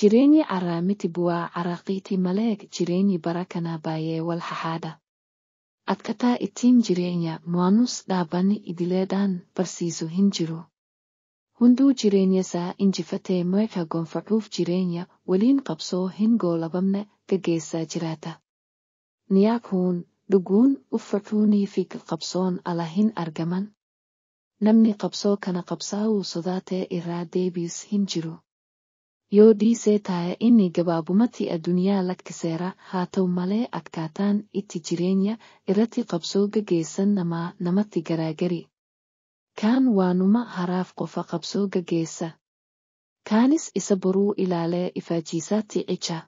Jireenyi carraa miti, bu'aa carraaqqiiti malee. Jireenyi bara kanaa baay'ee wal xaxaadha. Akkataa ittiin jireenya mo'annus dhaabbanni idileedhaan barsiisu hin jiru. Hunduu jireenyasaa injifatee mo'icha gonfachuuf jireenya waliin qabsoo hin goolabamne gaggeessaa jiraata. Nyaachuun, dhuguun, uffachuunii fi qabsoon ala hin argaman. Namni qabsoo kana qabsaa'uu sodaatee irraa deebi'us hin jiru. Yoo dhiisee taa'e inni gabaabumatti addunyaa lakkiseera. Haa ta'u malee, akkaataan itti jireenya irratti qabsoo gaggeessan namaa namatti garaagari. Kaan waanuma haraaf qofa qabsoo gaggeessa. Kaanis isa boruu ilaalee ifaajiisaatti cicha.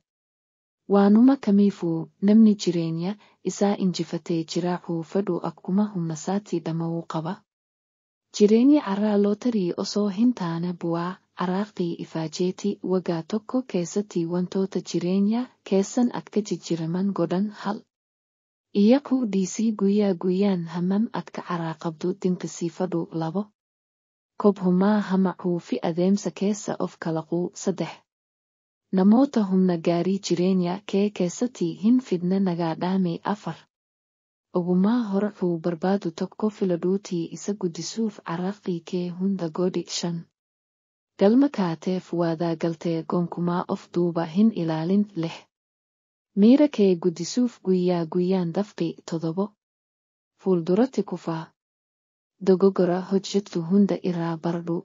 Waanuma kamiifuu, namni jireenya isaa injifatee jiraachuu fedhu akkuma humnasaatti dhama'uu qaba. Jireenyi carraa lootarii osoo hin taane bu'aa carraaqqii ifaajeeti. Waggaa tokko keessatti wantoota jireenya keessan akka jijjiiraman godhan hal. Iyyaku dhiisii guyyaa guyyaan hammam akka carraa qabdu dinqisiifadhu. 2. Kobhumaa hamacuu fi adeemsa keessa of kalaquu. 3. Namoota humna gaarii jireenya kee keessatti hin fidne nagaa dhaami. 4. Ogummaa horachuu barbaadu tokko filadhuutii isa guddisuuf carraaqqii kee hunda godhi. 5. Galma kaateef waadaa galtee gonkumaa of duuba hin ilaalin. 6. Miira kee guddisuuf guyyaa guyyaan dafqi. 7. Fuulduratti kufaa. Dogoggora hojjettu hunda irraa baradhu.